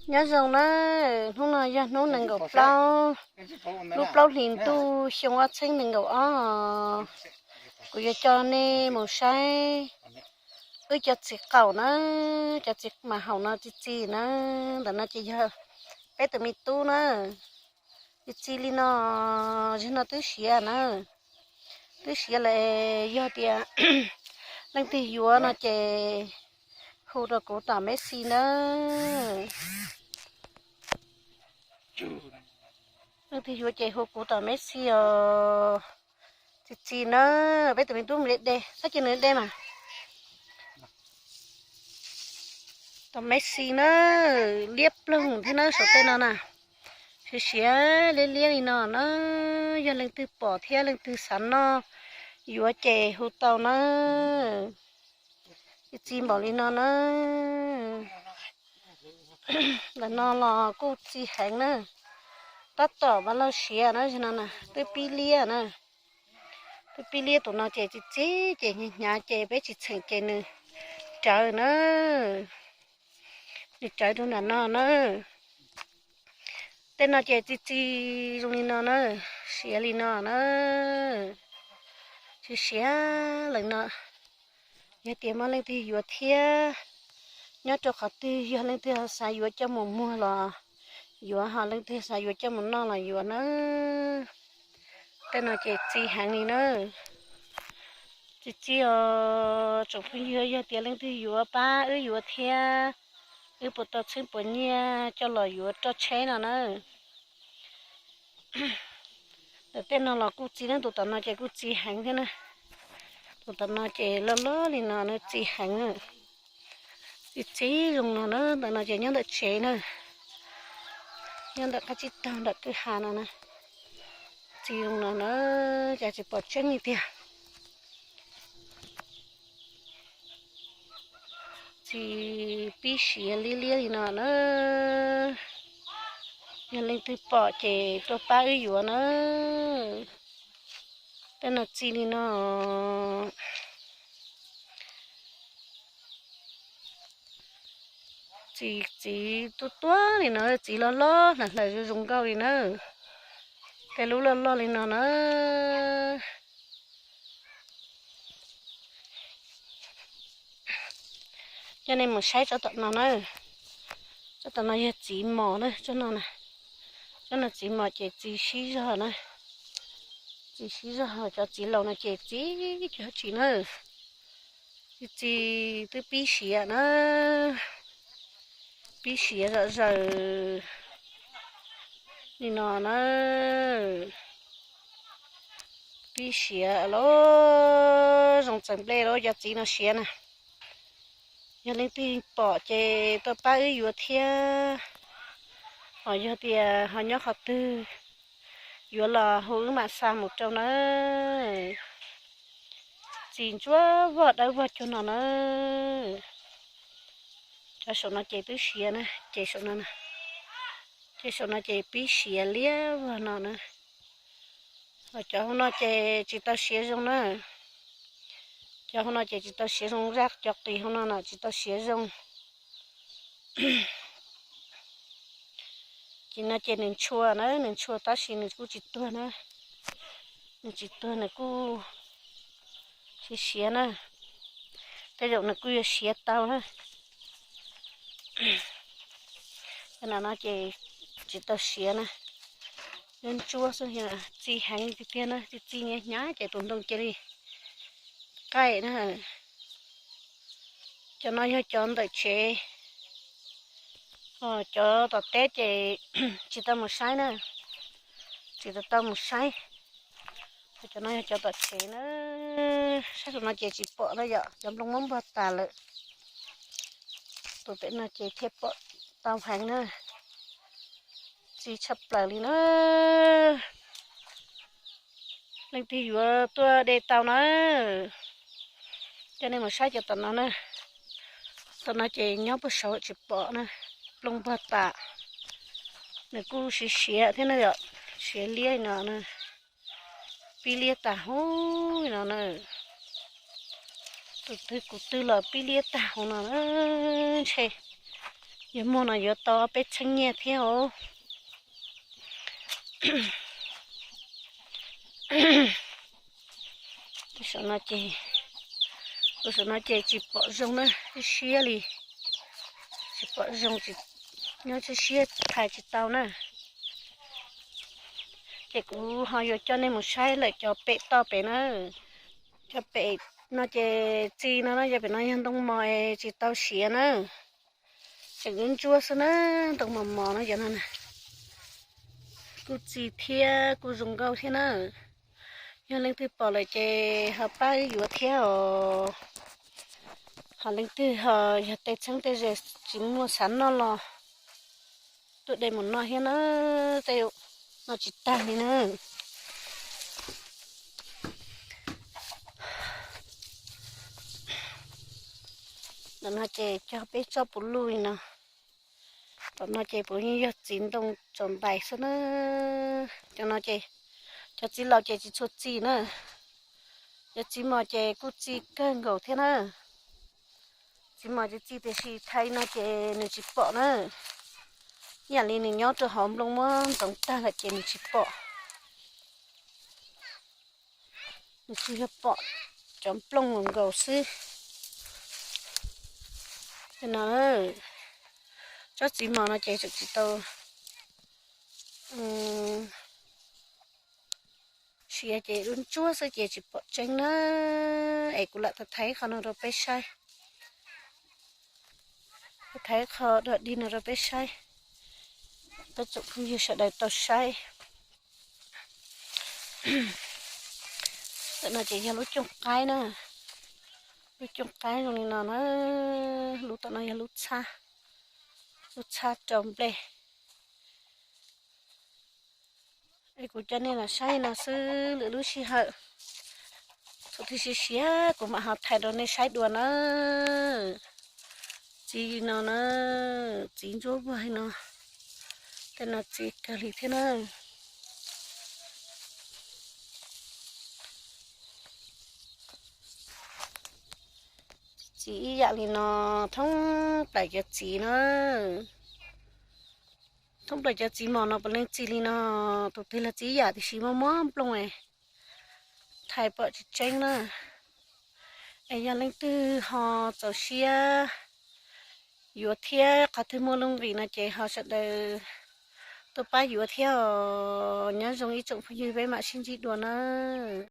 Nyob zoo na, hnub no yog hnub nees nkaum plaub lub plaub hlis ntuj xyoo ob txhiab nees nkaum ob. Kuv yuav coj nej mus saib wb cov txiv qaum na, cov txiv mas haum no txi txi na. Ntawm no ces yog peb tus me tub na, txi txi li no. Zaum no twb siav na, twb siav lawm. Yog tias leej twg yuav no ces hu rau kuv tom Messi na. Leej twg yuav ces hu kuv tom Messi os. Txi txi na, peb tus me tub mus de de, txhob cia nws de mas. Tom Messi na, liab ploog thiab na saum tej no na. Siav siav liab liab li no na, yog leej twg pom thiab leej twg xav noj yuav ces hu tau na. Txi txi npaum li no na. Ntawm no los kuj txi heev na, tab tom vaj log siav na, no na twb pib liab na. Twb pib liab tus no ces txi txi ces hnyav hnyav ces peb tsis txheem ces nws rawv na, nws rawv rau nram no na. Tej no ces txi txi zoo li no na, siav li no na, siav siav lawm no. Yog tias muaj leej twg yuav thiab, nyob rau qhov twg yog leej twg xav yuav coj mus muag los yuav, ho leej twg xav yuav coj mus noj los yuav na. Tej no ces txi heev li na. Txi txi os tsoom phooj ywg, yog tias leej twg yuav pab wb yuav thiab, wb puas tau txheeb puas nyiaj coj los yuav roj tsheb no na. Ntawm tej no los kuj txi na, tus tom no ces kuj txi heev thiab na. Tus tom no ces loj loj li no na, txi heev na. Txi txi zoo no na, ntawm no ces nyob ntawm tsev na, nyob ntawm qab tsib taug ntawm kwj ha no na. Txi zoo no na, cas tsis pom tseeb li tiag. Txi pib siav liab liab li no na. Yog leej twg pom ces tuaj pab wb yuav na. Tej no txi li no. Txiv txiv tuab tuab li no, txiv loj loj hlaws hlaws zoo zoo nkauj li na. Tej lub loj loj li no na. Coj nej mus saib tsob tom no na. Tsob tom no yog txiv mos na, tsob no na. Tsob no txiv mos ces txi sib zog na. Txi sib zog, cov txiv laus no ces txi cov tsis na. Txi txi twb pib siav na. Pib siav zom zaws li no na. Pib siav los zoo txawm nplej los cov txiv no siav na. Yog leej twg pom ces tuaj pab wb yuav thiab. Ho yog tias ho nyob qhov twg yuav los hu wb mam xa mus rau na. Txi ntsuab vog dawb vog cuag no na. Cov saum no ces twb siav na, ces saum no na. Ces saum no ces pib siav liab vog no na. Ho cov hauv no ces tsis tau siav zoo na. Cov hauv no ces tsis tau siav zoo, zaj cov qis hauv no na tsis tau siav zoo. Ces no ces nws ntshua na, nws ntshua tab sis nws kuj tsis tuag na. Nws tsis tuag, nws kuj siav siav na. Tej zaum nws kuj yuav siav tau na. Cov no ces tsis tau siav na. Ntsuab ntsuab xwb, txi heev tiag tiag na, txi txi hnyav hnyav ces tus ntoo cia li qaij na. Cov no yog cov ntawm tsev, ho cov tom teb ces tsis tau mus saib na, tsis tau tau mus saib. Ho cov no yog cov tom tsev na, sab saum no ces tsis pom na yom, cov nplooj muab npog tas lawm. Tus pem no ces thiaj pom tau heev na, txi tshaj plaws li na. Leej twg yuav tuaj de tau na. Coj nej mus saib cov tom no na. Tom no ces nyob puag saud tsis pom na, nplooj npog tas. Nws kuj siav siav thiab na yom, siav liab no na. Pib liab tag huv no na. Tus twg kuv twg los pib liab tag huv no na. Ntshe Yog muag no yuav tau ob peb txheeb nyiaj thiab os. Tus saum no ces, tus saum no ces tsis pom zoo na, siab siab li, tsis pom zoo, nyob siab siab thais tsis tau na. Ces kuv ho yuav coj nej mus saib lawm cov pem toj pem na. Cov pem no ces txi no na, yog pem no yog ntoo mos es tsis tau siav na. Tseem ntsuab ntsuab xwb na, ntoo mos mos no yog no na. Kuj txi thiab kuj zoo nkauj thiab na. Yog leej twg pom lawm ces ho pab yuav thiab os. Ho leej twg ho yog tej txheeb tej ze tsis muaj xav noj los tuaj de mus noj thiab na, tej no tsis tag li na. Ntawm no ces cog peb tsob puv luj li no. Tom no ces puav leej yog txiv ntoo tsaus ntais xwb na. Cov no ces, cov txiv laus ces tsis tshua txi na. Cov txiv mos ces kuj txi kawg nkaus thiab na. Txiv mos ces txi tiam sis thais no ces nws tsis pom na. Ib yam li nws nyob rau hauv nplooj muab ntxoov tag lawm ces nws tsis pom. Nws tsuas yog pom cov nplooj nkaus nkaus xwb. Cov no, tsob txiv mos no ces tseem tsis tau siav ces dub ntsuab xwb ces tsis pom tseeb na. Es kuv lam tau thaiv qhov no rau peb saib. Kuv thaiv qhov dog dig no rau peb saib, peb tsoom phooj ywg sawv daws tau saib. Ntawm no ces yog lub cooj qaib na, lub cooj qaib zoo li no na. Lub tom no yog lub txhab, lub txhab rau nplej. Es kuv coj nej los saib no xwb, lwm lub sij hawm thaum twg siav siav kuv mam ho thaij rau nej saib dua na. Txiv no na, txiv ntsuab vag no, tej no txiv kawg li thiab na. Txiv ib yam li no, thoob plaws cov txiv na, thoob plaws cov txiv mos no puav leej txi li no. Tus twg los txi ib yam tiam sis muaj muab nplooj, thaij pom tsis tseeb na. Es yog leej twg ho txaus siab yuav thiab qhov twg muaj lub nqis no ces ho sawv daws tuaj pab yuav thiab os. Nyob zoo ib tsoom phooj ywg, peb mam sib ntsib dua nawb.